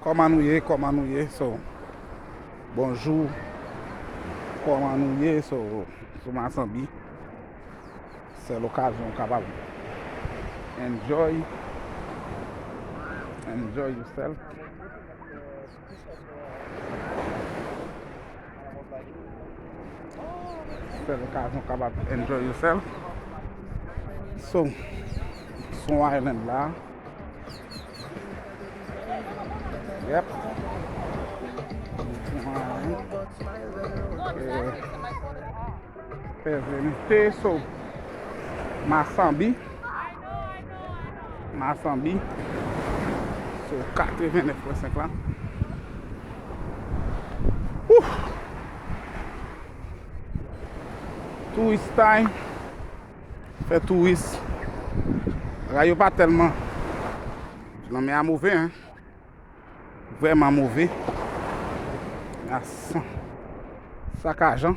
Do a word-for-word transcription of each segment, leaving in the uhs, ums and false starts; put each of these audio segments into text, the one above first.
Kòman nou ye? Kòman nou ye? So, bonjou. Kòman nou ye? So, sou Masanbi. Se lokazyon w kapab enjoy, enjoy yourself. Se lokazyon w kapab enjoy yourself. So, sou island la. Yep. Eh, Fè venite, so, Masanbi. Masanbi. So, katreven nèf pwen senk la. Ouf! Touris time. Fè touris. Bagay yo pa tèlman. Lanmè a move, en. Vrèman move. A san. Sakajan.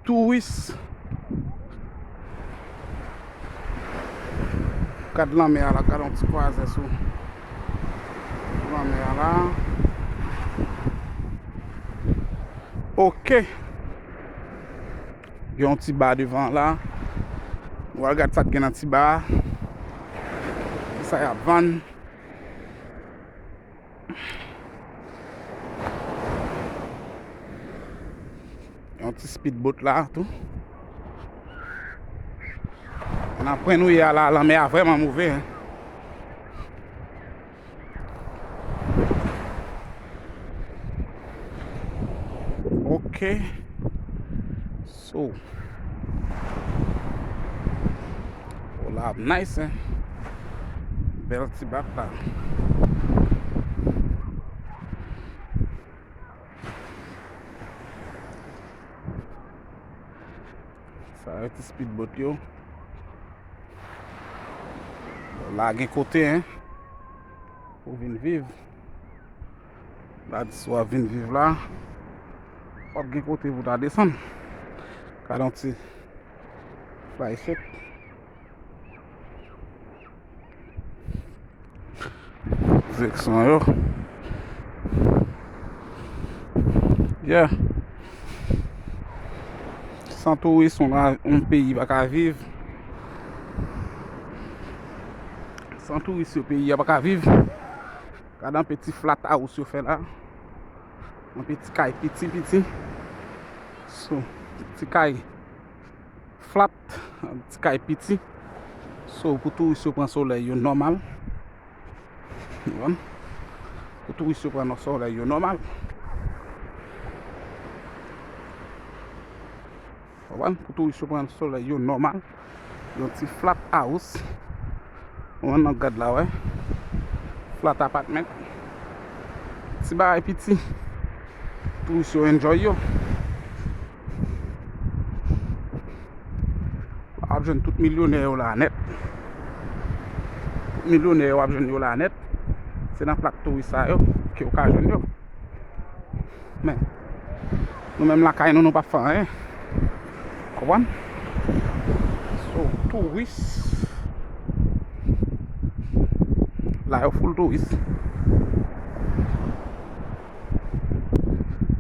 Touris. Gad lanmè a la, gad yon ti kwazè sou lanmè a la. Ok. Gen yon ti ba devan la. Nou al gad sa k gen nan ti ba a. Kisa y ap vann? Yon ti speedboat la tou. Nan pwen nou ye a la, lanmè a vrèman move, en. Ok. So. O la ap nice, en. Bèl ti bak la. Sa yo ti speedboat yo. La gen kote, en. Pou vin viv. La di si w ap vin viv la, w ap gen kote pou ta desann. Gade yon ti fly set. Direksyon yo. Yeah. San touris, yon, yon peyi pa ka viv. San touris yo, peyi a pa ka viv. Gade anpe ti flat house yo fè la. Anpe ti kay piti piti. So, ti kay flat, ti kay piti. So, pou touris yo pran solèy yo nòmal. Ou konprann? Pou touris yo pran solèy yo nòmal. Konprann? Pou touris yo pran solèy yo nòmal. Yon ti flat house. Ou konprann, n ap gad la, wè. Flat apartment. Ti bagay piti. Touris yo enjoy yo. W ap jwenn tout milyonè yo la nèt. Tout milyonè yo w ap jwenn yo la nèt. Se nan flat touris sa yo ke w ka jwenn yo. Men, nou menm lakay nou, nou p ap fè anyen. Konprann? So, touris. La yo full touris.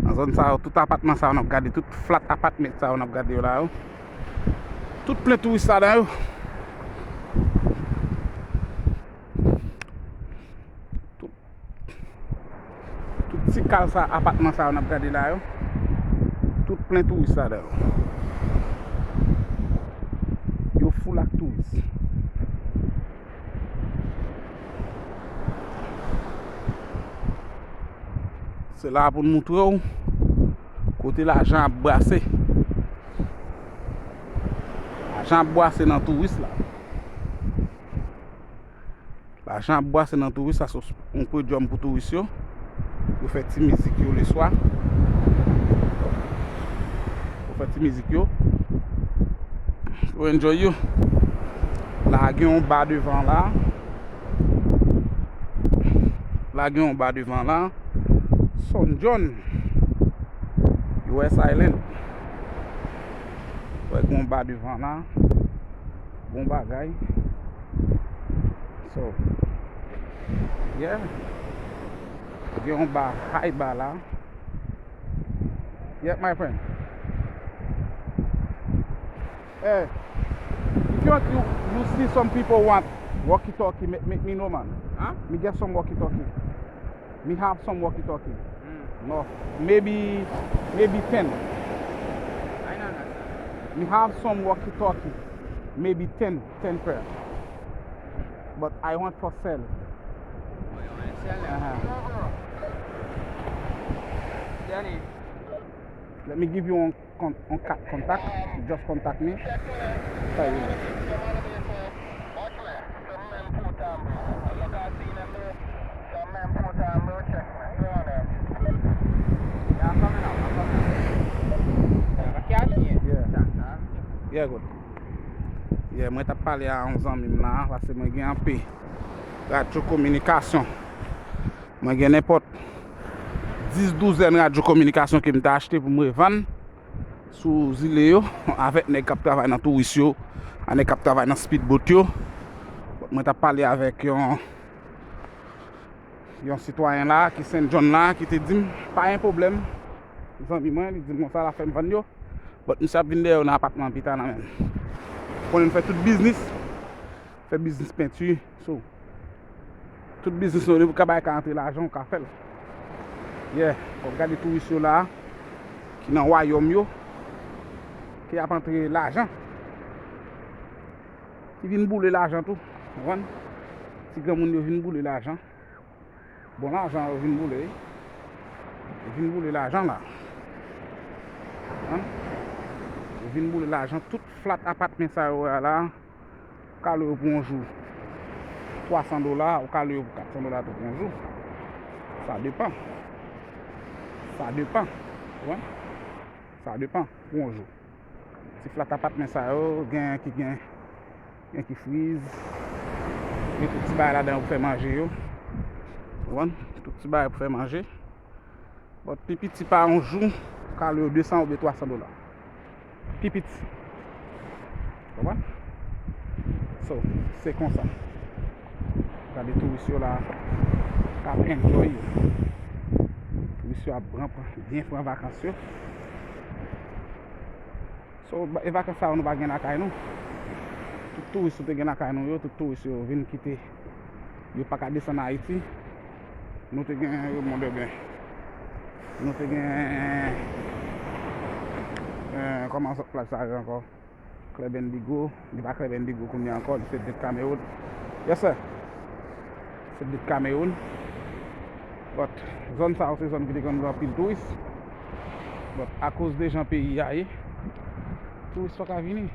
Nan zòn sa yo, tout apatman sa yo n ap gade, tout flat apartment sa yo n ap gade yo la yo. Tout plen touris ladan yo. Tout, tout ti kal sa, apatman sa yo n ap gade la yo. Tout plen touris ladan yo. Yo full ak touris. Se la pou n moutre w kote lajan ap brase. Lajan ap brase nan touris la. Lajan ap brase nan touris la, se yon podium pou touris yo. Yo fè ti mizik yo leswa. Yo fè ti mizik yo. Yo enjoy yo. La gen yon ba devan la. La gen yon ba devan la. Son John. U S Island. Wè, gen yon ba devan la. Bon bagay. So, yeah. Gen yon ba, high ba la. Yeah, my friend. Hey, if you want, you, you see some people want walkie-talkie, make, make me know, man. Huh? Me get some walkie-talkie. Me have some walkie-talkie. Mm. No, maybe, maybe ten. I don't understand. Me have some walkie-talkie, maybe ten, ten pair. But I want for sale. Oh, you want to sell them? Uh-huh. Danny. Let me give you one con-, one kat contact. Just contact me. Sa ye. Yeah. Yeah, good. Yeah, mwen t ap pale a yon zanmi m la, paske mwen gen anpe radyo kominikasyon. Mwen gen nenpòt dis douzèn radyo kominikasyon ke m te achte pou m revann sou zile yo, avèk nèg k ap travay nan touris yo, a nèg k ap travay nan speedboat yo. Mwen t ap pale avèk yon, yon sitwayen la, ki Saint John la, ki te di m, pa gen pwoblèm, zanmi mwen, li di m konsa, l ap fè m vann yo. But misye ap vin dèyè yo nan apatman pita nan menm. Konnen m fè tout biznis, fè biznis penti, so, tout biznis nou, depi w ka bay, ka antre lajan, w ka fè l. Yeah, w ap gade touris yo la, ki nan wayòm yo, ki ap antre lajan, ki vin boule lajan tou, konprann? Ti granmoun yo vin boule lajan. Bon lajan yo vin boule, wi. Yo vin boule lajan la. Konprann? Yo vin boule lajan, tout flat apatman sa yo wè a la. Ka lwe yo pou yon jou twa san dola, ou ka lwe yo pou kat san dola tou pou yon jou. Sa depann. Sa depann. Ou konprann? Sa depann pou yon jou. Ti flat apatman sa yo, gen ki gen, gen ki friz. Gen tout ti bagay ladan yo pou fè manje yo. Ou konprann? Tout ti bagay pou fè manje. But pi piti pa yon jou, ou ka lwe yo de san oubyen twa san dola. Pi piti. Konprann? So, se konsa. Gade touris yo la, k ap enjoy yo. Touris yo ap pran, pran, byen pran vakans yo. So, ba-, e vakans sa yo nou pa gen lakay nou. Tout touris nou te gen lakay nou yo, tout touris yo vin kite. Yo pa ka desann Ayiti. Nou te gen Raymond Urbain. Nou te gen, eh, kòman sòt plaj sa ye ankò? Club Indigo. Li pa Club Indigo kounye a ankò, li se Date Cameroon. Yes, sir. Se Date Cameroon. But zòn sa yo se zòn ki te konn gen anpil touris. But akoz de jan peyi a ye, touris pa ka vini.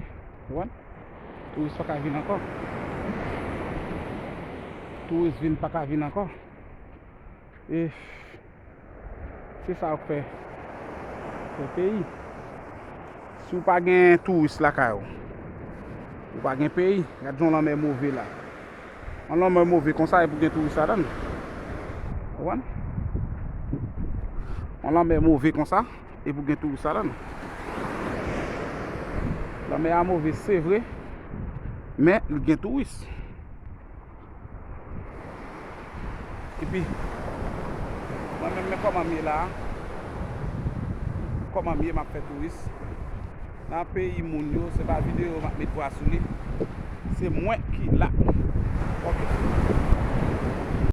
Ou konprann? Touris pa ka vin ankò. Touris vin pa ka vin ankò. E se sa yo k fè, fè peyi. Si w pa gen touris lakay ou, ou pa gen peyi. Gad jan lanmè move la. Yon lanmè move konsa, e pou gen touris ladan l. Ou konprann? Yon lanmè move konsa, e pou gen touris ladan l. Lanmè a move, se vre, men li gen touris. Epi, mwen menm, men kòman m ye la a. Kòman m ye, m ap fè touris. Nan peyi moun yo, se pa videyo m ap met vwa sou li. Se mwen ki la.